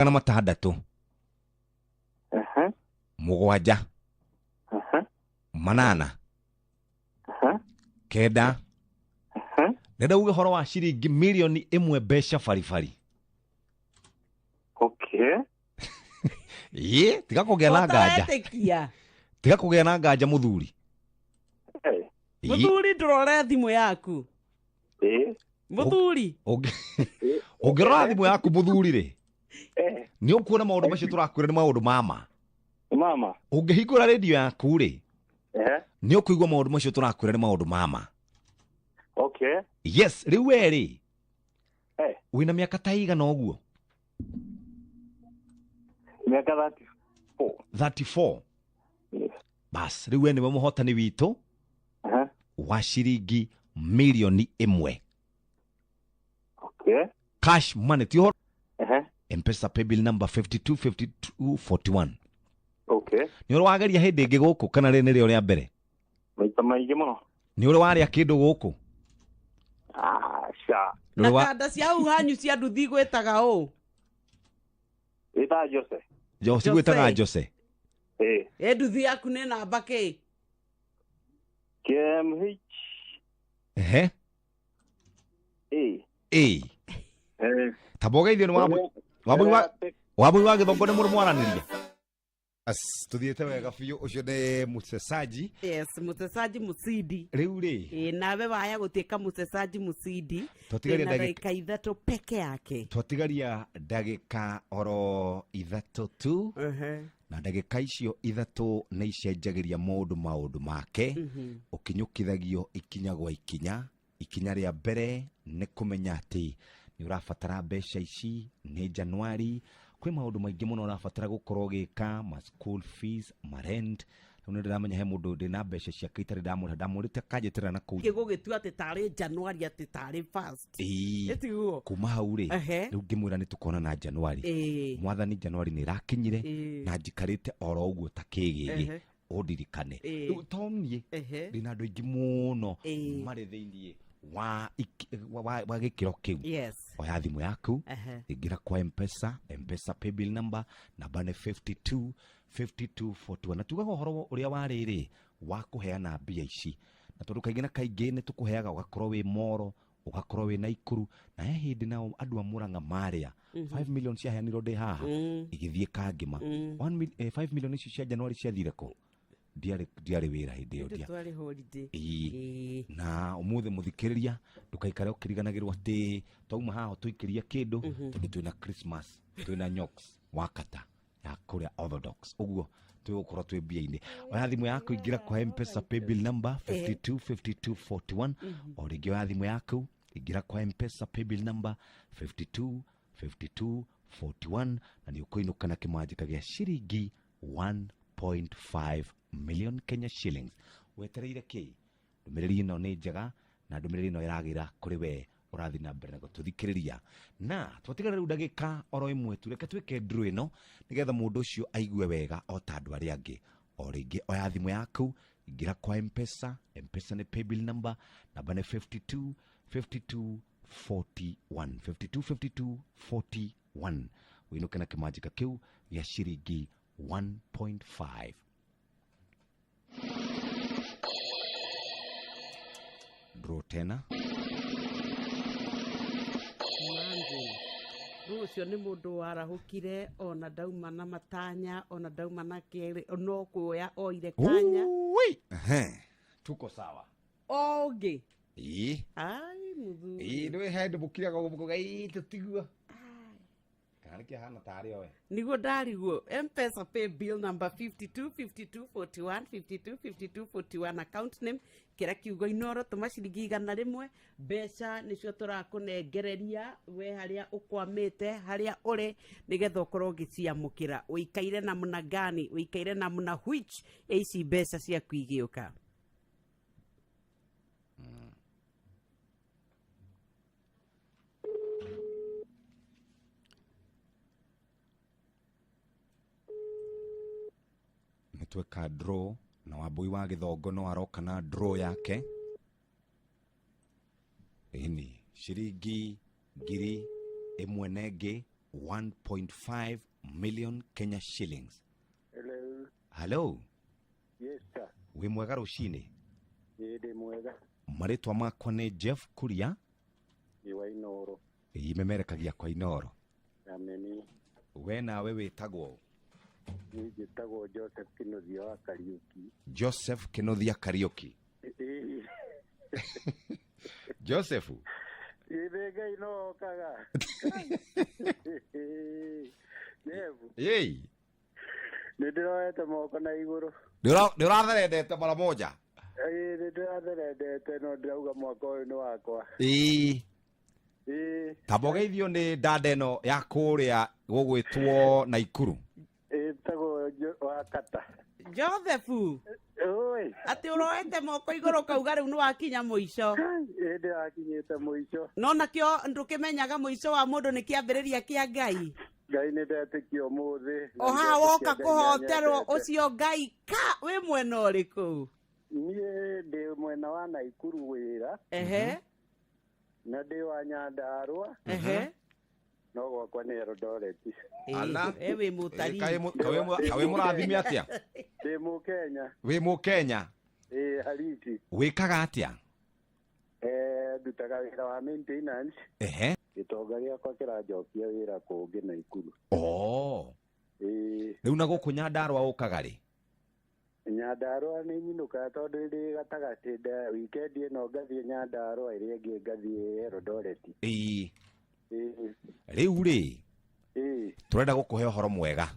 Na 6. Aha. 7. Aha. 8. Aha. 9. Aha. Ndenda uge horo wa ciringi 1 milioni mbeca baribari. Okay. Ĩ, tiga kũgĩa na nganja. Ũtaretĩkia. Tiga kũgĩa na nganja, mũthuri. Eh. Ĩ, Mũthuri, ndũrore thimũ yaku. Eh. Mũthuri. Ũngĩrora thimũ yaku, mũthuri rĩ, Eh. nĩ ũkuona maũndũ macio tũrakwĩra nĩ maũndũ mama. Mama. Ũngĩhingũra rĩndio yaku rĩ, Eh. nĩ ũkũigua maũndũ macio tũrakwĩra nĩ maũndũ mama. Okay. Yes, rĩu we rĩ, Eh. wĩna mĩaka ta igana ũguo? Miaka 34. 34? Yes. Bas, rĩu we nĩwe mũhotani witũ Aha. wa ciringi 1 milioni. Okay. Cash money, ti ũhoro. Aha. Mpesa paybill number 525241. Okay. Nĩ ũrĩ wageria hĩndĩ ĩngĩ gũkũ kana rĩ nĩrĩo rĩa mbere? Maita maingĩ mũno. Nĩ ũrĩ warĩa kĩndũ gũkũ? Aca. Nĩ Na ũrĩ wa kanda cia hau hanyu cia nduthi gwĩtaga ũ? Ĩta Jose. Jose gwĩtaga Jose? Eh. Ĩ, nduthi yaku nĩ namba kĩ? KMH. Ehe. A. Ĩ. Eh. Tamba ũgeithio nĩ Wambui wa Gĩthongo, nĩ mũrĩ mwaranĩria. Tũthiĩte wega biũ, ũcio nĩ mũcecaji. Yes, mũcecaji mũcindi. Rĩu rĩ, Ĩ, nawe waya gũtuĩka mũcecaji mũcindi. Twatigaria Twĩna ndagĩka ndagĩka 3 peke yake. Twatigaria ndagĩka oro 3 tu. Na ndagĩka icio 3 nĩ icenjagĩria mũndũ maũndũ make. Ũkinyũkithagio ikinya gwa ikinya. Ikinya rĩa mbere nĩ kũmenya atĩ nĩ ũrabatara mbeca ici, nĩ Januari, kwĩ maũndũ maingĩ mũno ũrabatara gũkorwo ũgĩka, ma school fees, ma rent. Rĩu nĩ ndĩramenya he mũndũ ndĩna mbeca ciake itarĩ ndamũrĩha, ndamũrĩte akanjĩtĩra na kũu. Gĩgũgĩtua atĩ tarĩ Januari, atĩ tarĩ first. Ĩĩ. Ĩtiguo? Kuma hau rĩ, rĩu ngĩmwĩra nĩ tũkonana Januari. Mwathani, Januari nĩ ĩrakinyire na njikarĩte oro ũguo ta kĩgĩgĩ. Ũndirikane. Rĩu to niĩ, ndĩna andũ aingĩ mũno marĩ thĩiniĩ wa gĩkĩro kĩu. Oya thimũ yaku, ingĩra kwa Mpesa, Mpesa paybill number, namba nĩ 52 52 41. Na tugaga ũhoro ũrĩa warĩ rĩ wa kũheana mbia ici, na tondũ kaingĩ na kaingĩ nĩ tũkũheaga ũgakorwo wĩ Moro, ũgakorwo wĩ Naikuru, na he hĩndĩ nao andũ a Mũrang'a marĩa 5 million ciaheanirwo ndĩ haha, igĩthiĩ Kangĩma. 5 million icio cia Januari ciathire kũ? Ndiarĩ wĩra hĩndĩ ĩyo. Ithuĩ ndia twarĩ holiday. Ĩĩ. Ĩĩ. Na ũmũthĩ, mũthikĩrĩria, ndũkaikare ũkĩriganagĩrwo atĩ twauma haha tũikĩrie kĩndũ, tondũ twĩna Christmas, twĩna Nyoks wakata ya kũrĩa Orthodox, ũguo twĩgũkorwo twĩ mbia-inĩ. Oya thimũ yaku, ingĩra kwa Mpesa paybill number 52 52 41. O rĩngĩ, oya thimũ yaku, ingĩra kwa Mpesa paybill number 52 52 41, na nĩ ũkũinũka na kĩmanjĩka gĩa ciringi 1.5 million Kenya shillings. Wetereire kĩ? Ndũmĩrĩri ĩno nĩ njega, na ndũmĩrĩri ĩno ĩragĩra kũrĩ we ũrathiĩ na mbere na gũtũthikĩrĩria. Na twatigara rĩu ndagĩka oro 1 tu, reke twĩke draw ĩno nĩgetha mũndũ ũcio aigue wega o ta andũ arĩa angĩ. O rĩngĩ, oya thimũ yaku, ingĩra kwa Mpesa. Mpesa nĩ paybill number, namba nĩ 52 52 41, 52 52 41, wĩinũke na kĩmanjĩka kĩu gĩa ciringi 1.5. Draw tena. Imagine. Rĩu ũcio nĩ mũndũ warahũkire, ona ndauma na matanya, ona ndauma na kĩrĩ, no kuoya oire kanya. Ui! Ehe. Tuko sawa. O ũngĩ. Ĩĩ. Ai, mũthuri. Ĩĩ, nĩ hĩndĩ mũkiraga ũguo mũkauga, "Ĩĩ, tũtiguo kana nĩkĩ ahana tarĩ owe." Niguo ndariguo. Mpesa pay bill number 52 52 41, 52 52 41, account name kĩra kiugo Inoro, tũma ciringi 100. Mbeca nĩcio tũrakũnengereria we harĩa ũkwamĩte, harĩa ũrĩ, nĩgetha ũkorwo ũgĩciamũkĩra. Ũikaire namna gani? Ũikaire namna which ya ici mbeca ciaku igĩũka? Nĩ tweka draw, na Wambui wa Gĩthongo no aroka na draw yake. Ĩni ciringi 1,000 na ĩngĩ. 1.5 million Kenya shillings. Hello. Hello. Yes, sir. Wĩ mwega rũcinĩ? Ĩĩ ndĩ mwega. Marĩtwa makwa nĩ Jeff Kuria. Ndĩ wa Inooro. Ĩĩ memerekagia kwa Inooro. Ameni. We nawe wĩtagwo? Niĩ njĩtagwo Joseph Kĩnuthia wa Kariũki. Joseph Kĩnuthia Kariũki. Ĩĩ. Joseph. Githĩ Ngai no okaga. Jeff. Ĩĩ. Nĩ ndĩroete moko na igũrũ. Nĩ ũratherendete mara moja? Ĩĩ nĩ ndĩratherendete no ndĩrauga mwaka ũyũ nĩ wakwa. Ĩĩ. Ĩĩ. Tamba ũgeithio nĩ ndanda ĩno ya kũrĩa gũgwĩtwo Naikuru. Ĩtagwo Wakata. Joseph. Oi. Atĩ ũroete moko igũrũ ũkauga rĩu nĩ wakinya mũico. Ĩĩ ndĩrakinyĩte mũico. No nakĩo ndũkĩmenyaga mũico wa mũndũ nĩ kĩambĩrĩria kĩa Ngai. Ngai nĩ ndetĩkia ũmũthĩ. O haha woka kũhoterwo ũcio Ngai ka wĩ mwena ũrĩkũ? Niĩ ndĩ mwena wa Naikuru wĩra. Ehe. Na ndĩ wa Nyandarũa. Ehe. No gwakwa nĩ Eldoret. Ala. Ĩ wĩ mũtarii. Kaĩ mũrathime atĩa? Ndĩ Mũkenya. Wĩ Mũkenya? Ĩĩ Hariti. Wĩkaga atĩa? Ndutaga wĩra wa maintenance. Ehe. Gĩtonga gĩakwa kĩranjokia wĩra kũngĩ Naikuru. Oh. Ĩĩ. Rĩu na gũkũ Nyandarũa ũkaga rĩ? Nyandarũa nĩ nyinũkaga tondũ ndĩ gatagatĩ nda weekend ĩno ngathiĩ Nyandarũa ĩrĩa ĩngĩ ngathiĩ Eldoret. Ĩĩ. Ĩĩ. Rĩu rĩ? Ĩĩ. Tũrenda gũkũhe ũhoro mwega.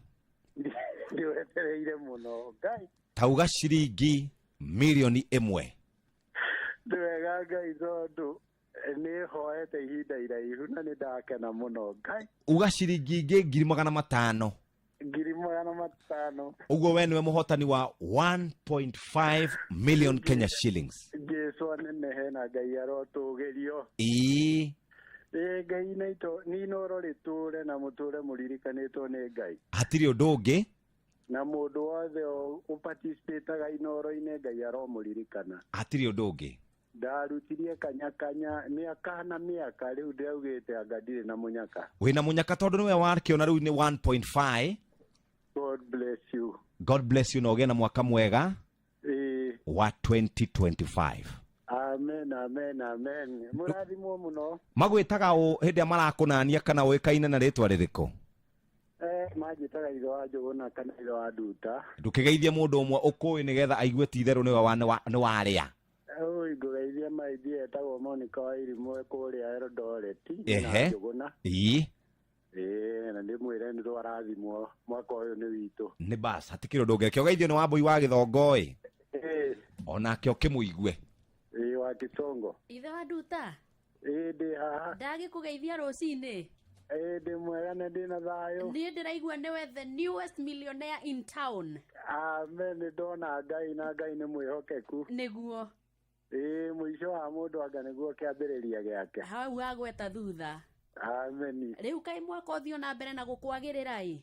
Ndĩwetereire mũno Ngai. Tauga ciringi mirioni 1. Nĩ wega Ngai tondũ nĩ hoete ihinda iraihu na nĩ ndakena mũno Ngai. Uga ciringi ingĩ 500,000. 500,000. Ũguo we nĩwe mũhotani wa 1.5 million Kenya shillings. Jesu anenehe na Ngai arotũgĩrio. Ĩĩ. Ĩĩ Ngai naitũ nĩ Inooro rĩtũre na mũtũre mũririkanĩtwo nĩ Ngai. Hatirĩ ũndũ ũngĩ. Na mũndũ wothe ũparticipataga Inooro-inĩ Ngai aromũririkana. Hatirĩ ũndũ ũngĩ. Ndarutirie kanya kanya mĩaka na mĩaka rĩu ndĩraugĩte anga ndirĩ na mũnyaka. Wĩna mũnyaka tondũ nĩwe wakĩona rĩu nĩ 1.5. God bless you. God bless you na ũgĩe na mwaka mwega. Ĩĩ. Wa 2025. Amen, amen, amen. Mũrathimwo mũno. Magwĩtaga ũ hĩndĩ ĩrĩa marakũnania kana ũĩkaine na rĩtwa rĩrĩkũ? Manjĩtaga ithe wa Njũgũna kana ithe wa Nduta. Ndũkĩgeithie mũndũ ũmwe ũkũĩ nĩgetha aigue ti itherũ nĩwe warĩa. Oi, ngũgeithia maithie etagwo Monica wa Irimũ kũrĩa Eldoret. Ehe. Na Njũgũna. Ĩĩ. Ĩĩ, na ndĩmwĩre nĩ twarathimwo mwaka ũyũ nĩ witũ. Nĩ bas, hatikĩrĩ ũndũ ũngĩ. Reke ũgeithio nĩ Wambũi wa Gĩthongo ĩ. Ĩĩ. Onake ũkĩmũigue. Ĩĩ, wa Kĩsongo. Ithe wa Nduta. Ĩĩ, ndĩ haha. Ndagĩkũgeithia rũcinĩ. Ĩĩ, ndĩ mwega na ndĩ na thayũ. Niĩ ndĩraigua nĩwe the newest millionaire in town. Amen, nĩ ndona Ngai na Ngai nĩ mwĩhokeku. Nĩguo. Ĩĩ, mũico wa mũndũ anga nĩguo kĩambĩrĩria gĩake. Hau agweta thutha. Amen. Rĩu kaĩ mwaka ũthiĩ na mbere na gũkwagĩrĩra ĩ?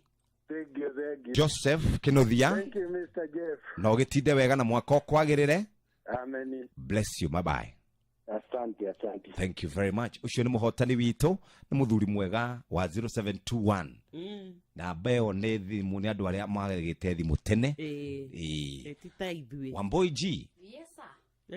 Thank you, thank you. Joseph Kĩnuthia. Thank you, Mr. Jeff. Na ũgĩtinde wega na mwaka ũkwagĩrĩre. Amen. Bless you, bye bye. Asante, asante. Thank you very much. Ũcio nĩ mũhotani witũ, nĩ mũthuri mwega wa 0721. Namba ĩyo nĩ thimũ, nĩ andũ arĩa magĩte thimũ tene. Ĩĩ. Ĩĩ. Ĩĩ, ti ta ithuĩ. Wambũi G. Yes, sir.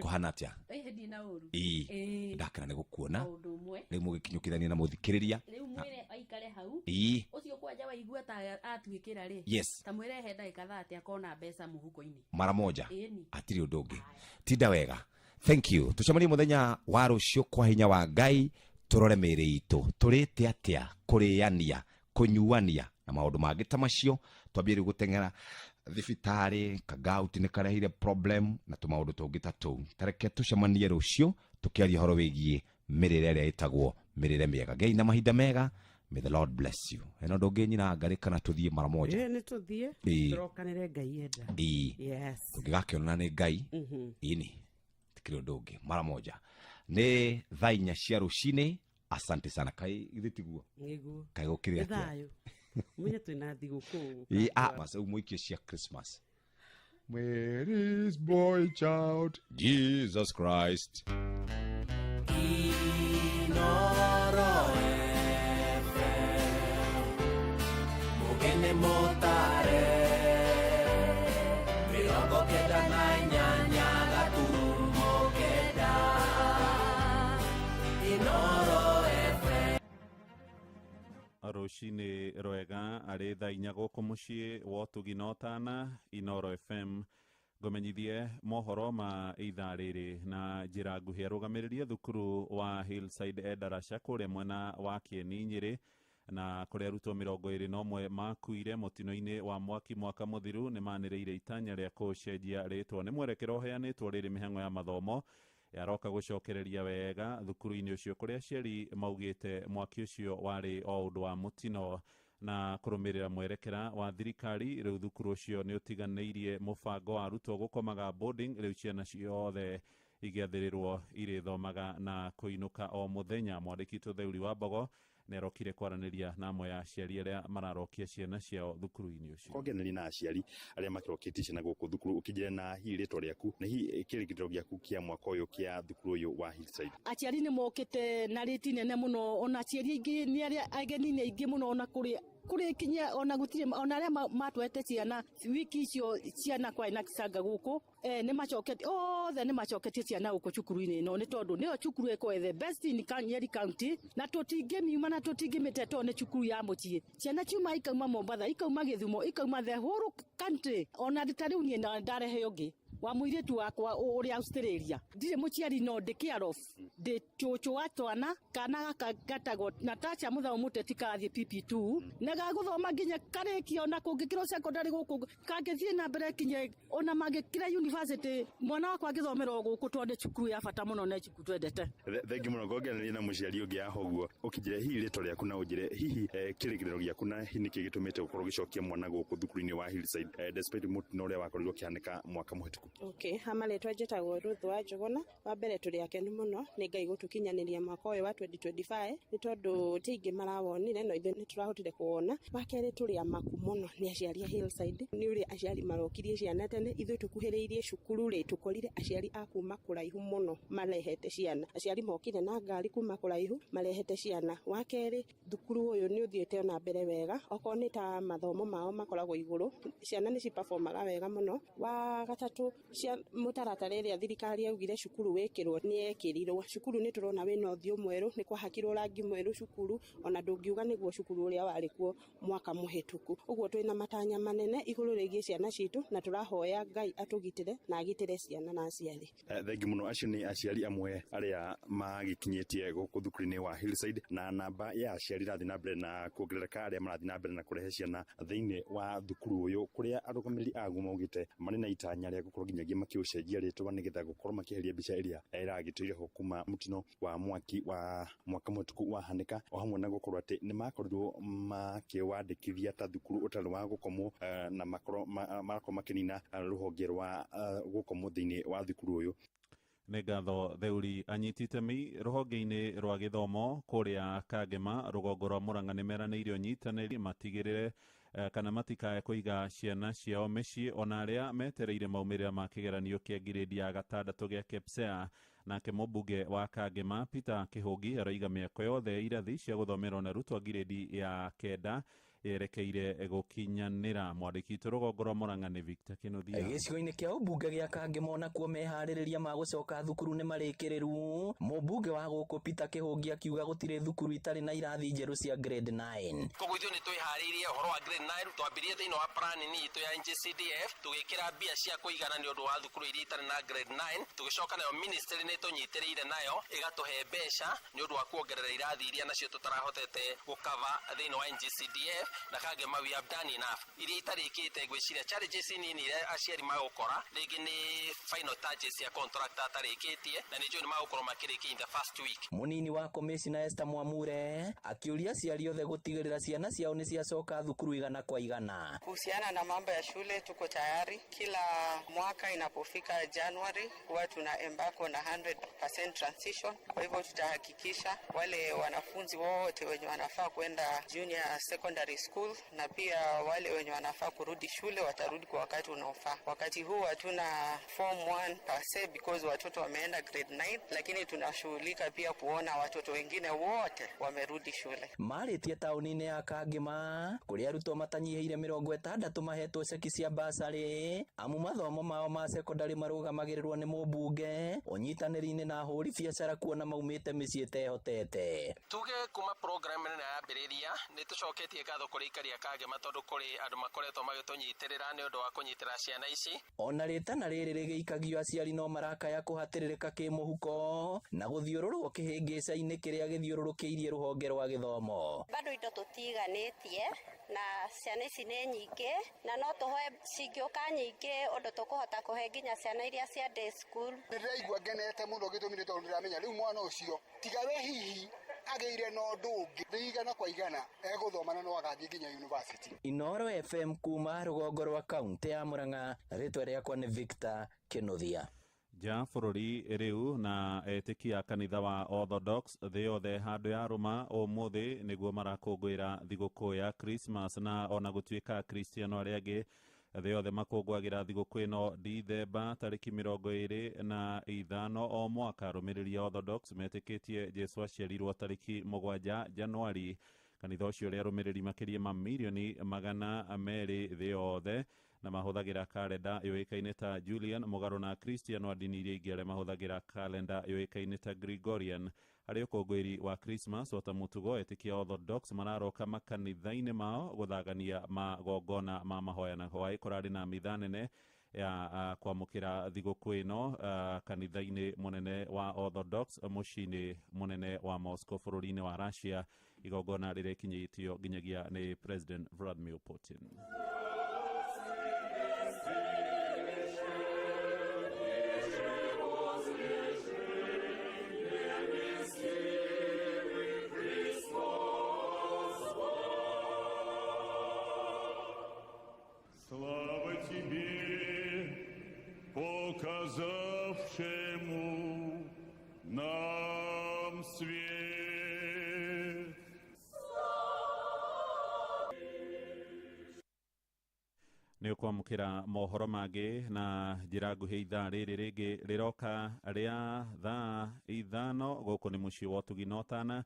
Kũhana atĩa? Ĩĩ, ndirĩ na ũru. Ĩĩ. Ĩĩ. Ndakena nĩ gũkuona. Maũndũ ũmwe. Rĩu mũgĩkinyũkithania na mũthikĩrĩria. Rĩu mwĩre aikare hau. Ĩĩ. Ũcio kwanja waigua ta atuĩkĩra rĩ. Yes. Ta mwĩre he ndagĩka 30 akona mbeca mũhuko-inĩ. Mara moja. Ĩni. Hatirĩ ũndũ ũngĩ. Tinda wega. Thank you. Tucemanie mũthenya wa rũciũ kwa hinya wa Ngai, tũrore mĩĩrĩ itũ. Tũrĩte atĩa, kũrĩania, kũnyuania na maũndũ mangĩ ta macio. Twambie rĩu gũteng'era thibitarĩ, kagauti nĩ karehire problem na tũmaũndũ tũngĩ ta tũu. Ta reke tũcemanie rũciũ tũkĩaria ũhoro wĩgiĩ mĩrĩre ĩrĩa ĩtagwo mĩrĩre mĩega. Ngai na mahinda mega. May the Lord bless you. Eno ũndũ ũngĩ nyina ngarĩ kana tũthiĩ mara moja. Ĩĩ, nĩ tũthiĩ. Ĩĩ. Tũrokanĩre Ngai enda. Ĩĩ. Yes. Tũngĩgakĩonana nĩ Ngai. Ĩni. Tikĩrĩ ũndũ ũngĩ mara moja. Nĩ thaa inya cia rũcinĩ. Asante sana. Kaĩ githĩ tiguo? Nĩguo. Kaĩ gũkĩrĩ Nĩ atĩa? thayũ. Mũnye twĩna thigũkũ. Ĩĩ, bas, rĩu mũikie cia Christmas. Mary's boy child, Jesus Christ. Inoro FM. Ũngĩ nĩ mũtare 98.9 Inoro FM. Rũcinĩ rwega arĩ thaa 4 gũkũ mũciĩ wa ũtugi na ũtana Inoro FM, ngũmenyithie mohoro ma ithaa rĩrĩ na njĩra nguhĩ. Arũgamĩrĩri a thukuru wa Hillside Endarasha kũrĩa mwena wa Kĩeni, Nyĩrĩ, na kũrĩa arutwo 21 makuire mũtino-inĩ wa mwaki mwaka mũthiru, nĩ manĩrĩire itanya rĩa kũcenjia rĩtwa. Nĩ mwerekero ũheanĩtwo rĩrĩ mĩhang'o ya mathomo yaroka gũcokereria wega thukuru-inĩ ũcio, kũrĩa aciari maugĩte mwaki ũcio warĩ o ũndũ wa mũtino. Na kũrũmĩrĩra mwerekera wa thirikari, rĩu thukuru ũcio nĩ ũtiganĩirie mũbango wa arutwo gũkomaga boarding. Rĩu ciana ciothe igĩathĩrĩrwo irĩthomaga na kũinũka o mũthenya. Mwandĩki witũ Theuri wa Mbogo nĩ arokire kwaranĩria na amwe ya aciari arĩa mararokia ciana ciao thukuru-inĩ ũcio. Kongeneria na aciari arĩa makĩrokĩtie ciana gũkũ thukuru, ũkĩnjĩre na hihi rĩtwa rĩaku na hihi kĩrĩgĩrĩro gĩaku kĩa mwaka ũyũ kĩa thukuru ũyũ wa Hillside. Aciari nĩ mokĩte na rĩti nene mũno, ona aciari aingĩ nĩ arĩa ageni nĩ aingĩ mũno, ona kũrĩ kũrĩ kinya ona gũtirĩ, ona arĩa matwarĩte ciana wiki icio ciana kwarĩ na gĩcanga gũkũ, nĩ macoketie othe, nĩ macoketie ciana gũkũ cukuru-inĩ ĩno, nĩ tondũ nĩyo cukuru ĩkoragwo the best in Nyeri County, na tũtingĩmiuma na tũtingĩmĩte tondũ nĩ cukuru ya mũciĩ. Ciana ciuma, ikauma Mombatha, ikauma Gĩthumo, ikauma the whole country. Ona ta rĩu niĩ ndarehe ũngĩ wa mũirĩtu wakwa ũrĩa Australia. Ndirĩ mũciari no ndĩ care of, ndĩ cũcũ wa twana. Kana gaka gatagwo Natasha Mũthau Mũteti karathiĩ PP2 na gagũthoma nginya karĩkia, ona kũngĩkĩrwo secondary gũkũ kangĩthiĩ na mbere kinye ona mangĩkĩra university. Mwana wakwa angĩthomera o gũkũ tondũ nĩ cukuru ya bata mũno na cukuru twendete. Thengi mũno. Ngongereria na mũciari ũngĩ haha ũguo, ũkĩnjĩre hihi rĩtwa rĩaku na ũnjĩre hihi kĩrĩgĩrĩro gĩaku na hihi nĩkĩ gĩtũmĩte ũkorwo ũgĩcokia mwana gũkũ thukuru-inĩ wa Hillside despite mũtino ũrĩa wakorirwo ũkĩhanĩka mwaka mũhĩtũku. Okay, ha marĩtwa njĩtagwo Ruth wa Njũgũna. Wa mbere, tũrĩ akenu mũno nĩ Ngai gũtũkinyanĩria mwaka ũyũ wa 2025, nĩ tondũ ti aingĩ marawonire, no ithuĩ nĩ tũrahotire kũwona. Wa kerĩ, tũrĩ amaku mũno nĩ aciari a Hillside, nĩ ũrĩa aciari marokirie ciana tene. Ithuĩ tũkuhĩrĩirie cukuru rĩ, tũkorire aciari a kuma kũraihu mũno marehete ciana. Aciari mokire na ngari kuma kũraihu marehete ciana. Wa kerĩ, thukuru ũyũ nĩ ũthiĩte ona mbere wega, okorwo nĩ ta mathomo mao makoragwo igũrũ, ciana nĩ ciperformaga wega mũno. Wa gatatũ, cia mũtaratara ĩrĩa thirikari yaugire cukuru wĩkĩrwo nĩ yekĩrirwo. Cukuru nĩ tũrona wĩna ũthiũ mwerũ, nĩ kwahakirwo rangi mwerũ cukuru, ona ndũngiuga nĩguo cukuru ũrĩa warĩ kuo mwaka mũhĩtũku. Ũguo twĩna matanya manene igũrũ rĩgiĩ ciana citũ, na tũrahoya Ngai atũgitĩre na agitĩre ciana na aciari. Thengi mũno. Acio nĩ aciari amwe arĩa magĩkinyĩtie gũkũ thukuru-inĩ wa Hillside, na namba ya aciari irathiĩ na mbere na kuongerereka, arĩa marathiĩ na mbere na kũrehe ciana thĩinĩ wa thukuru ũyũ, kũrĩa arũgamĩrĩri aguo maugĩte marĩ na itanya rĩa gũkorwo nginyagia makĩũcenjia rĩtwa, nĩgetha gũkorwo makĩeheria mbica ĩrĩa ĩragĩtũire ho kuma mũtino wa mwaki wa mwaka mũhĩtũku wahanĩka, o hamwe na gũkorwo atĩ nĩ makorirwo makĩwandĩkithia ta thukuru ũtarĩ wa gũkomwo, na makorwo marakorwo makĩnina rũhonge rwa gũkomwo thĩinĩ wa thukuru ũyũ. Nĩ ngatho, Theuri. Anyiti itemi rũhonge-inĩ rwa gĩthomo kũrĩa Kangema, rũgongo rwa Mũrang'a, nĩ meranĩire ũnyitanĩri matigĩrĩre kana matikae kũiga ciana ciao mĩciĩ, ona arĩa metereire maumĩrĩra ma kĩgeranio kĩa ngirĩndi ya gatandatũ gĩa KPSEA. Nake mũmbunge wa Kangema Peter Kĩhũngi aroiga mĩako yothe irathi cia gũthomerwo na arutwo a ngirĩndi ya 9 yerekeire gũkinyanĩra. Mwandĩki witũ rũgongo rwa Mũrang'a nĩ Victor Kĩnuthia. Gĩcigo-inĩ kĩa ũmbunge gĩa Kangema onakuo meharĩrĩria ma gũcoka thukuru nĩ marĩkĩrĩru, mũmbunge wa gũkũ Peter Kĩhũngi akiuga gũtirĩ thukuru itarĩ na irathi njerũ cia grade 9. Koguo ithuĩ nĩ twĩharĩirie ũhoro wa grade 9. Twambirie thĩinĩ wa plan itũ ya NGCDF, tũgĩkĩra mbia cia kũigana nĩ ũndũ wa thukuru iria itarĩ na grade 9. Tũgĩcoka nayo ministry nĩ tũnyitĩrĩire nayo ĩgatũhe mbeca nĩ ũndũ wa kuongerera irathi iria nacio tũtarahotete gũkava thĩinĩ wa NGCDF. Na Kangema we have done enough. Iria itarĩkĩte, ngwĩciria challenges nini iria aciari magũkora rĩngĩ nĩ final touches cia contract atarĩkĩtie, na nĩ njũĩ nĩ magũkorwo makĩrĩkia in the first week. Mũnini wa komĩcina Esther Mwamure akĩũria aciari othe gũtigĩrĩra ciana ciao nĩ ciacoka thukuru 100%. Kuhusiana na mambo ya shule, tuko tayari. Kila mwaka inapofika January huwa tuna embark on a 100% transition. Kwa hivyo tutahakikisha wale wanafunzi wote wenye wanafaa kwenda junior secondary school, na pia wale wenye wanafaa kurudi shule watarudi kwa wakati unaofaa. Wakati huu hatuna form 1 per se because watoto wameenda grade 9, lakini tunashughulika pia kuona watoto wengine wote wamerudi shule. Marĩtie taũni-inĩ ya Kangĩma kũrĩa arutwo matanyihĩire 60 mahetwo ceki cia basarĩ amu mathomo mao ma cekondarĩ marũgamagĩrĩrwo nĩ mũmbunge ũnyitanĩri-inĩ na ahũri biacara kuona maumĩte mĩciĩ ĩtehotete. Tuge kuma program ĩno yambĩrĩria nĩ tũcoketie ngatho kũrĩ aikari a Kangema tondũ kũrĩ andũ makoretwo magĩtũnyitĩrĩra nĩ ũndũ wa kũnyitĩra ciana ici. Ona rĩtana rĩrĩ rĩgĩikagio aciari no marakaya kũhatĩrĩrĩka kĩmũhuko na gũthiũrũrwo kĩhĩngĩca-inĩ kĩrĩa gĩthiũrũrũkĩirie rũhonge rwa gĩthomo. Bado indo tũtiganĩtie na ciana ici nĩ nyingĩ na no tũhoe cingĩũka nyingĩ ũndũ tũkũhota kũhe nginya ciana iria cia day school. Ndĩraigua ngenete mũno gĩtũmi nĩ tondũ ndĩramenya rĩu mwana ũcio tiga we hihi agĩire na ũndũ ũngĩ nĩ igana kwa igana egũthoma na no agathiĩ nginya university. Inoro FM kuma rũgongo rwa kaunti ya Murang'a, rĩtwa rĩakwa nĩ Victor Kĩnuthia. Nja bũrũri rĩu na etĩkia a kanitha wa Orthodox thĩ yothe handũ ya rũma ũmũthĩ nĩguo marakũngũĩra thigũkũ ya Christmas, na ona gũtuĩka Akristiano arĩa angĩ thĩ yothe makũngũagĩra thigũkũ ĩno Dithemba tarĩki 25 o mwaka, arũmĩrĩri a Orthodox metĩkĩtie Jesu aciarirwo tarĩki 7 Januari. Kanitha ũcio ũrĩa arũmĩrĩri makĩria ma 200,000,000 thĩ yothe na mahũthagĩra kalenda yũĩkaine ta Julian mũgarũ na Akristiano a ndini iria ingĩ arĩa mahũthagĩra kalenda yũĩkaine ta Gregorian. Harĩ ũkũngũĩri wa Christmas ota mũtugo, etĩkia Orthodox mararoka makanitha-inĩ mao gũthagania magongona ma mahoya, na hwaĩ kũrarĩ na mitha nene ya kwamũkĩra thigũkũ ĩno kanitha-inĩ mũnene wa Orthodox mũciĩ-inĩ mũnene wa Moscow bũrũri-inĩ wa Russia, igongona rĩrĩkinyĩtio nginyagia nĩ President Vladimir Putin. Слава тебе, показавшему нам свет. Nĩ ũkwamũkĩra mohoro mangĩ na njĩra nguhĩ ithaa rĩrĩ rĩngĩ rĩroka rĩa thaa 5. Gũkũ nĩ mũciĩ wa ũtugi na ũtana.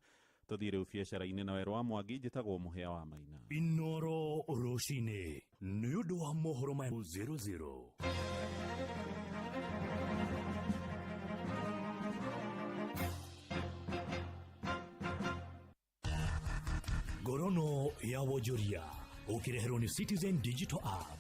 Tũthiĩ rĩu biacara-inĩ na Werũ wa Mwangi. Njĩtagwo Mũhĩa wa Maina. Inoro rũcinĩ nĩ ũndũ wa mohoro ma 00. Ngorono ya wonjoria ũkĩreherwo nĩ Citizen Digital App.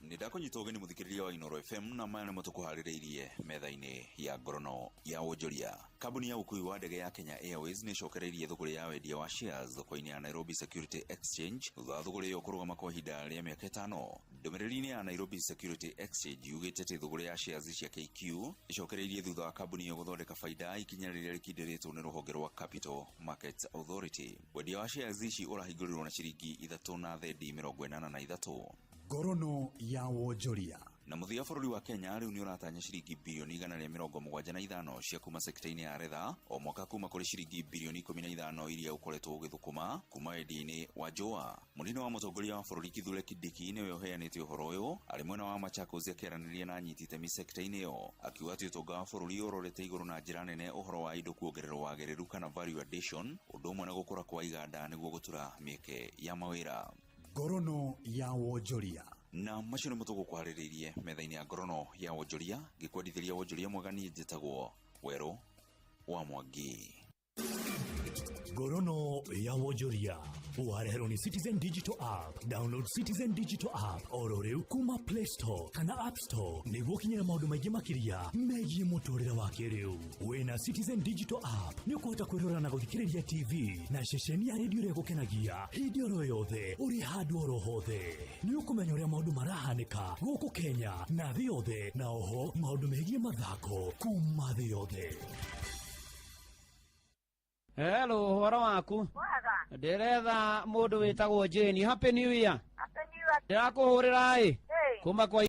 Nĩ ndakũnyita ũgeni mũthikĩrĩria wa Inoro FM, na maya nĩmo tũkũharĩrĩirie metha-inĩ ya ngorono ya wonjoria. Kambuni ya ũkui wa ndege ya Kenya Airways nĩ ĩcokereirie thũgũrĩ ya wendia wa shares thoko-inĩ ya Nairobi Security Exchange thutha wa thũgũrĩ ĩyo kũrũgama kwa ihinda rĩa mĩaka 5. Ndũmĩrĩri-inĩ ya Nairobi Security Exchange yugĩte atĩ thũgũrĩ ya shares cia KQ ĩcokereirie thutha wa kambuni ĩyo gũthondeka baida ikinya rĩrĩa rĩkindĩrĩtwo nĩ rũhonge rwa Capital Markets Authority. Wendia wa shares ici ũrahingũrirwo na ciringi 3 na thendi 83. Ngorono ya wonjoria. Na mũthia bũrũri wa Kenya rĩu nĩ ũratanya ciringi birioni 175 cia kuma sekta-inĩ ya retha o mwaka kuma kũrĩ ciringi birioni 15 iria ũkoretwo ũgĩthũkũma kuma wendia-inĩ wa njũa. Mũnini wa mũtongoria wa bũrũri Kithure Kindiki nĩwe ũheanĩte ũhoro ũyũ arĩ mwena wa Machakos akĩaranĩria na anyiti itemi sekta-inĩ ĩyo, akiuga atĩ ũtonga wa bũrũri ũrorete igũrũ na njĩra nene ũhoro wa indo kuongererwo wagĩrĩru kana value addition, ũndũ ũmwe na gũkũra kwa iganda nĩguo gũtura mĩeke ya mawĩra. Ngorono ya wonjoria. Na macio nĩmo tũgũkwarĩrĩirie metha-inĩ ya ngorono ya wonjoria. Ngĩkwendithĩria wonjoria mwega, niĩ njĩtagwo Werũ wa Mwangi. Ngorono ya wonjoria wareherwo nĩ Citizen Digital App. Download Citizen Digital App oro rĩu kuma Play Store kana App Store nĩguo ũkinyĩre maũndũ maingĩ makĩria megiĩ mũtũrĩre wa kĩrĩu. Wĩna Citizen Digital App nĩ ũkũhota kwĩrora na gũthikĩrĩria TV na ceceni ya redio ĩrĩa ĩgũkenagia hĩndĩ oro yothe ũrĩ handũ oro hothe. Nĩ ũkũmenya ũrĩa maũndũ marahanĩka gũkũ Kenya na thĩ yothe, na oho maũndũ megiĩ mathako kuma thĩ yothe. Hello, ũhoro waku? Ndĩretha mũndũ wĩtagwo Jane. Happy New Year. Ndĩrakũhũrĩra ĩ kuma kwa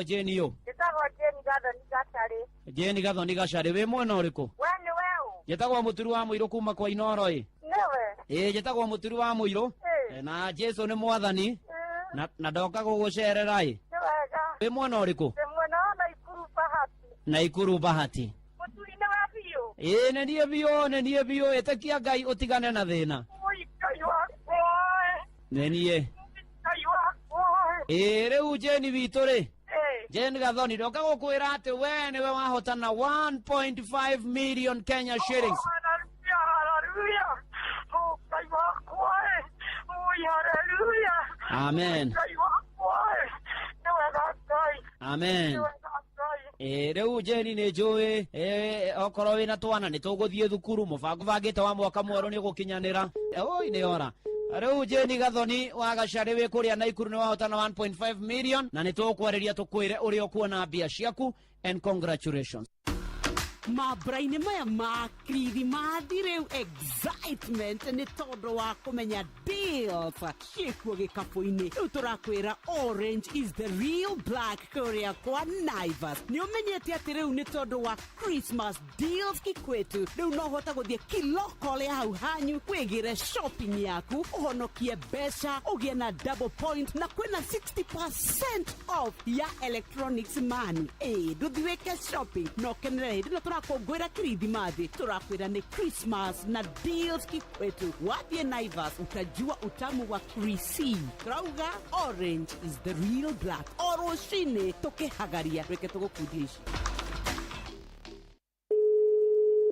Jane ũ. Njĩtagwo Jane Gathoni Gacarĩ. Jane Gathoni Gacarĩ, wĩ mwena ũrĩkũ? We nĩ we ũ? Njĩtagwo Mũturu wa Mũirũ kuma kwa Inoro ĩ. Nĩwe? Ĩ, njĩtagwo Mũturu wa Mũirũ. Na Jesu nĩ mwathani na ndoka gũgũcerera ĩ. Nĩ wega. Wĩ mwena ũrĩkũ? Ndĩ mwena wa Naikuru Bahati. Naikuru Bahati. Mũturi-inĩ wa biũ. Ĩ nĩ niĩ biũ, nĩ niĩ biũ, ĩtĩkia Ngai ũtigane na thĩna. Ui Ngai wakwa. Nĩ niĩ. Ngai wakwa. Ĩ rĩu Jane witũ rĩ. Ĩ. Jane Gathoni ndoka gũkwĩra atĩ we nĩwe wahotana 1.5 million Kenya shillings. Haleluya, haleluya. Oh, Ngai wakwa. Ui, haleluya. Amen. Ngai wakwa. Nĩ wega Ngai. Amen. Nĩ wega Ngai. Ĩ rĩu Jane nĩ njũĩ ĩ, okorwo wĩna twana nĩ tũgũthiĩ thukuru, mũbango bangĩte wa mwaka mwerũ nĩ ũgũkinyanĩra. Oi nĩ ora. Rĩu Jane Gathoni wa Gacarĩ wĩ kũrĩa Naikuru nĩ wahotana 1.5 million na nĩ tũgũkwarĩria tũkwĩre ũrĩa ũkuona mbia ciaku and congratulations. Mambura-inĩ maya ma kirithimathi rĩu excitement nĩ tondũ wa kũmenya deals ciĩkuo gĩkabũ-inĩ. Rĩu tũrakwĩra orange is the real black kũrĩa kwa Naivas. Nĩ ũmenyete atĩ rĩu nĩ tondũ wa Christmas deals kikwetu, rĩu no ũhote gũthiĩ kiloko rĩa hau hanyu wĩgĩre shopping yaku, ũhonokie mbeca, ũgĩe na double point na kwĩna 60% off ya electronics mani. Ĩ ndũthi wĩke shopping na ũkenere hĩndĩ ĩno tũrakũngũĩra kirithimathi. Tũrakwĩra nĩ Christmas na deals kikwetu. Wathiĩ Naivas utajua utamu wa krisi. Tũrauga orange is the real black. O rũcinĩ tũkĩhagaria reke tũgũkundia ici.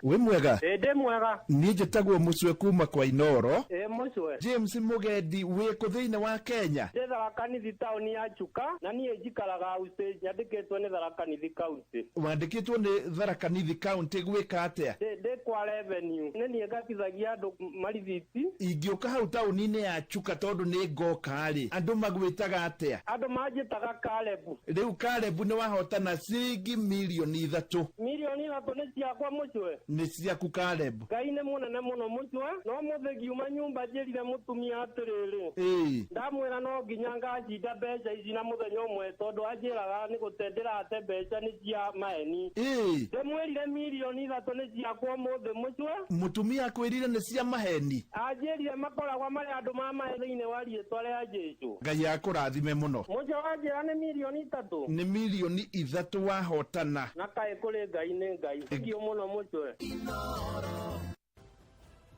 Wĩ mwega? Ĩ ndĩ mwega. Niĩ njĩtagwo Mũcwe kuma kwa Inoro. Ĩ Mũcwe. James Mũgendi, wĩ kũ thĩinĩ wa Kenya? Ndĩ Tharaka Nithi taũni ya Chuka na niĩ njikaraga House nyandĩkĩtwo nĩ Tharaka Nithi County. Wandĩkĩtwo nĩ Tharaka Nithi County gwĩka atĩa? Ndĩ kwa revenue. Nĩ niĩ ngatithagia andũ marithiti. Ingĩũka hau taũni-inĩ ya Chuka tondũ nĩ ngoka rĩ, andũ magwĩtaga atĩa? Andũ manjĩtaga Caleb. Rĩu Caleb nĩ wahotana ciringi mirioni 3. Mirioni 3 nĩ ciakwa Mũcwe. Nĩ ciaku Caleb. Ngai nĩ mũnene mũno Mũcwe. No mũthĩ ngiuma nyũmba njĩrire mũtumia atĩrĩrĩ. Ĩĩ. Ndamwĩra no nginya ngacinda mbeca ici na mũthenya ũmwe tondũ anjĩraga nĩ gũte ndĩrate mbeca nĩ cia maeni. Ĩĩ. Ndĩmwĩrire mirioni 3 nĩ ciakwa ũmũthĩ Mũcwe. Mũtumia akwĩrire nĩ cia maheni? Anjĩrire makoragwo marĩ andũ ma maheni thĩinĩ wa rĩtwa rĩa Jesũ. Ngai akũrathime mũno. Mũcwe wanjĩra nĩ mirioni 3. Nĩ mirioni 3 wahotana. Na kaĩ kũrĩ Ngai nĩ Ngai. Thengiũ mũno Mũcwe.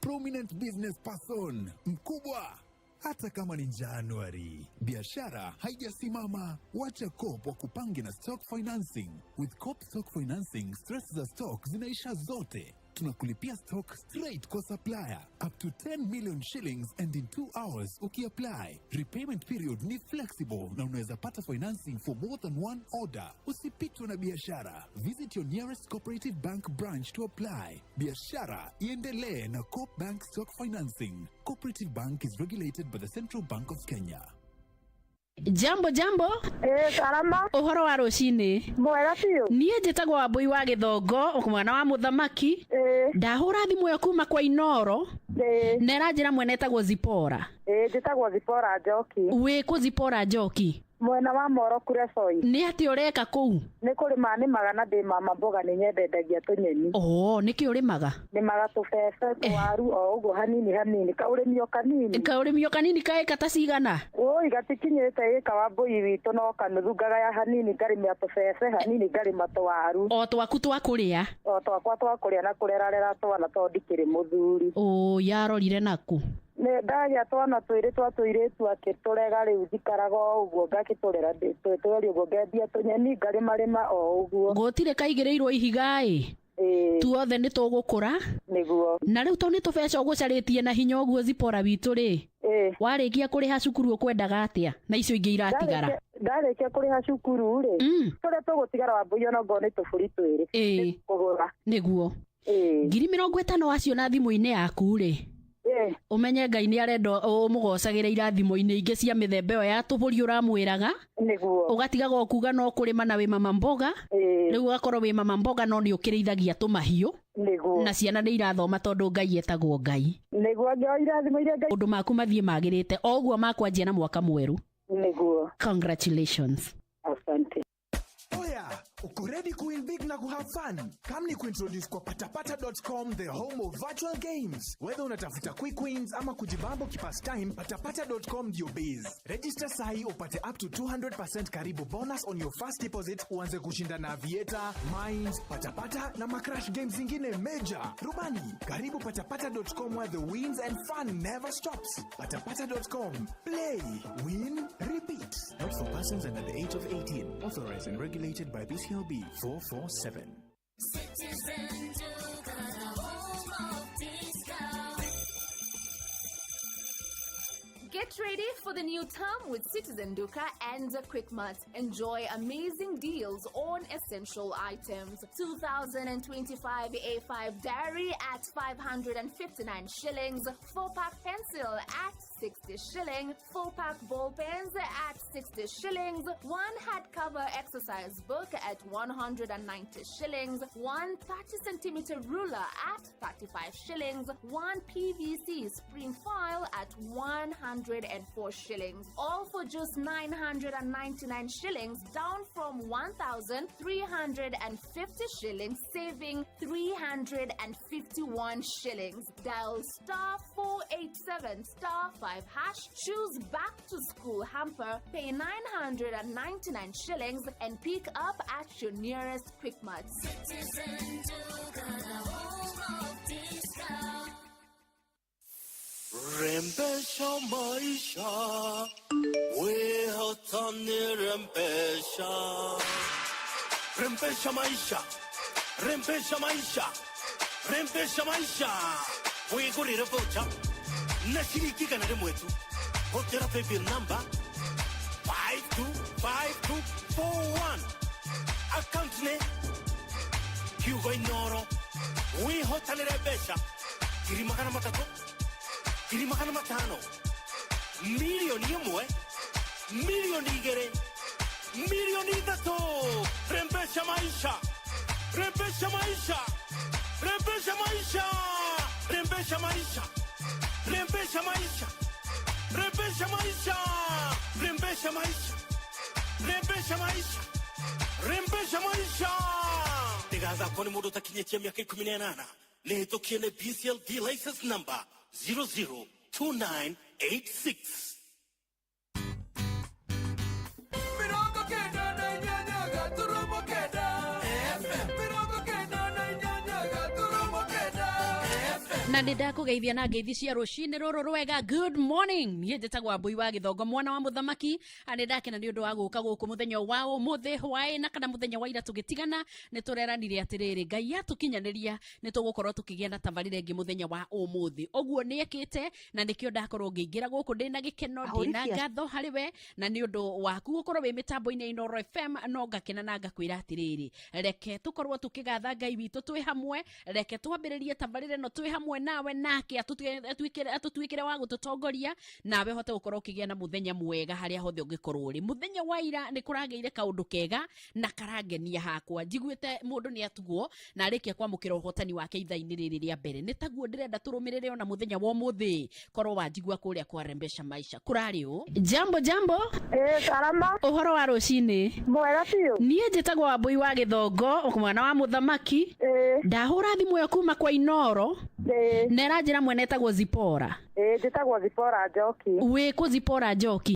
Prominent business person mkubwa, hata kama ni Januari, biashara haijasimama. Wacha Coop wakupange na stock financing. With Coop stock financing, stress za stock zinaisha zote. Tunakulipia stock straight kwa supplier up to 10 million shillings and in 2 hours ukiapply. Repayment period ni flexible na unaweza pata financing for more than one order. Usipitwe na biashara. Visit your nearest cooperative bank branch to apply. Biashara iendelee na Coop Bank Stock Financing. Cooperative Bank is regulated by the Central Bank of Kenya. Jambo jambo. Salama. Ũhoro wa rũcinĩ? Mwega biũ. Niĩ njĩtagwo Wambũi wa Gĩthongo, mwana wa mũthamaki. Ndahũra thimũ ĩyo kuma kwa Inoro. Na ĩranjĩra mwene etagwo Zipora. Njĩtagwo Zipora Njoki. Wĩ kũ Zipora Njoki? Mwena wa Moro Kuresoi. Nĩ atĩ ũreka kũu? Nĩ kũrĩma nĩmaga na ndĩ mama mboga nĩ nyendendagia tũnyeni. Oo, nĩkĩ ũrĩmaga? Nĩmaga tũbebe, tũwaru o ũguo hanini hanini, kaũrĩmi o kanini. Kaũrĩmi o kanini ka ĩka ta cigana? Oi, gatikinyĩte ĩka wa mbũi witũ no kanuthu ngagaya hanini ngarĩmia tũbebe hanini ngarĩma tũwaru. O twaku twa kũrĩa? O twakwa twa kũrĩa na kũrerarera twana tondũ ndikĩrĩ mũthuri. Ũ, yarorire naku? Nĩ ndagĩa twana twĩrĩ twa tũirĩtu akĩtũrega rĩu njikaraga o ũguo ngakĩtũrera tweri ũguo ngendia tũnyeni ngarĩmarĩma o ũguo. Gũtirĩ kaigĩrĩirwo ihiga ĩ? Tuothe nĩ tũgũkũra? Nĩguo. Na rĩu tondũ nĩ tũbeca ũgũcarĩtie na hinya ũguo Zipora witũ rĩ, warĩkia kũrĩha cukuru ũkwendaga atĩa na icio ingĩ iratigara? Ndarĩkia kũrĩha cukuru rĩ, tũrĩa tũgũtigara Wambũi ona ngorwo nĩ tũbũri twĩrĩ. Kũgũra. Nĩguo. 50,000 waciona thimũ-inĩ yaku rĩ, ũmenye Ngai nĩ arenda ũmũgocagĩre irathimo-inĩ ingĩ cia mĩthemba ĩyo ya tũbũri ũramwĩraga. Nĩguo. Ũgatigaga o kuga no kũrĩma na wĩ mama mboga. Rĩu ũgakorwo wĩ mama mboga no nĩ ũkĩrĩithagia tũmahiũ. Nĩguo. Na ciana nĩ irathoma tondũ Ngai etagwo Ngai. Nĩguo ngĩoya irathimo iria Ngai. Maũndũ maku mathiĩ magĩrĩte o ũguo makwanjia na mwaka mwerũ. Nĩguo. Congratulations. Asante. Oya, uko ready kuwin big na kuhave fun? Come ni kuintroduce kwa patapata.com, the home of virtual games. Whether unatafuta quick wins ama kujibambo kipastime, patapata.com ndio base. Register sahi upate up to 200% karibu bonus on your first deposit, uanze kushinda na Aviator, Mines, Patapata na macrash games zingine major. Rubani, karibu patapata.com where the wins and fun never stops. Patapata.com. Play, win, repeat. Not for persons under the age of 18. Authorized and regulated by BCLB 447. Citizen Duka, the home of discount. Get ready for the new term with Citizen Duka and Quickmart. Enjoy amazing deals on essential items. 2025 A5 diary at 559 shillings, 4-pack pencil at 60 shilling, 4-pack ball pens at 60 shillings, 1 hardcover exercise book at 190 shillings, 1 30 centimeter ruler at 35 shillings, 1 PVC spring file at 104 shillings. All for just 999 shillings, down from 1,350 shillings, saving 351 shillings. Dial star 487 star 5 hash, choose back to school hamper, pay 999 shillings, and pick up at your nearest Quickmart. Citizen Duka, the home of discount. Rembesha maisha, we hatani rembesha. Rembesha maisha, rembesha maisha, rembesha maisha. Wigurire voucher na shilingi igana rimwe tu. Hotera paybill number 525241. Account ne Hugo Inoro. Wihotanire mbeca 300,000, 500,000, 1,000,000, 2,000,000, 3,000,000. Rembesha maisha, rembesha maisha, rembesha maisha, rembesha maisha, rembesha maisha, rembesha maisha, rembesha maisha, rembesha maisha, rembesha maisha. Ndigathakwo nĩ mũndũ ũtakinyĩtie mĩaka 18, nĩ hĩtũkie nĩ BCLB license number 002986. 98.9 FM. 98.9 FM. Na nä ndakågeithia na ngeithi cia rũcinĩ rũrũ rwega. Good morning, niĩ njĩtagwo Mbui wa Gĩthongo, mwana wa mũthamaki. Nĩ ndakena nĩ ũndũ wa gũka gũkũ mũthenya wa ũmũthĩ hwaĩ, na kana mũthenya wa ira tũgĩtigana nĩ tũreranire atĩrĩrĩ, Ngai atũkinyanĩria nĩ tũgũkorwo tũkĩgĩa na tabarĩra ĩngĩ mũthenya wa ũmũthĩ. Ũguo nĩ ekĩte, na nĩkĩo ndakorwo ngĩingĩra gũkũ ndĩna gĩkeno, ndĩna ngatho harĩ we na nĩ ũndũ waku gũkorwo wĩ mĩtambo-inĩ ya Inooro FM. No ngakena na ngakwĩra atĩrĩrĩ, reke tũkorwo tũkĩgatha Ngai witũ twĩ hamwe, reke twambĩrĩrie tabarĩra ĩno twĩ hamwe nawe, nake atũtuĩkĩre wa gũtũtongoria, nawe hote gũkorwo ũkĩgĩa na mũthenya mwega harĩa hothe ũngĩkorwo ũrĩ. Mũthenya wa ira nĩ kũragĩire kaũndũ kega na karangenia hakwa. Njiguĩte mũndũ nĩ atugwo na arĩkia kwamũkĩra ũhotani wake ithaa-inĩ rĩrĩ rĩa mbere. Nĩ taguo ndĩrenda tũrũmĩrĩre ona mũthenya wa ũmũthĩ. Korwo wanjigua kũrĩa kwa Rembesha Maisha kũrarĩ ũ. Jambo jambo. Salama. Ũhoro wa rũcinĩ? Mwega biũ. Niĩ njĩtagwo Wambui wa Gĩthongo, mwana wa mũthamaki. Ndahũra thimũ ĩyo kuma kwa Inooro na ĩranjĩra mwene etagwo Zipora. Njĩtagwo Zipora Njoki. Wĩ kũ, Zipora Njoki?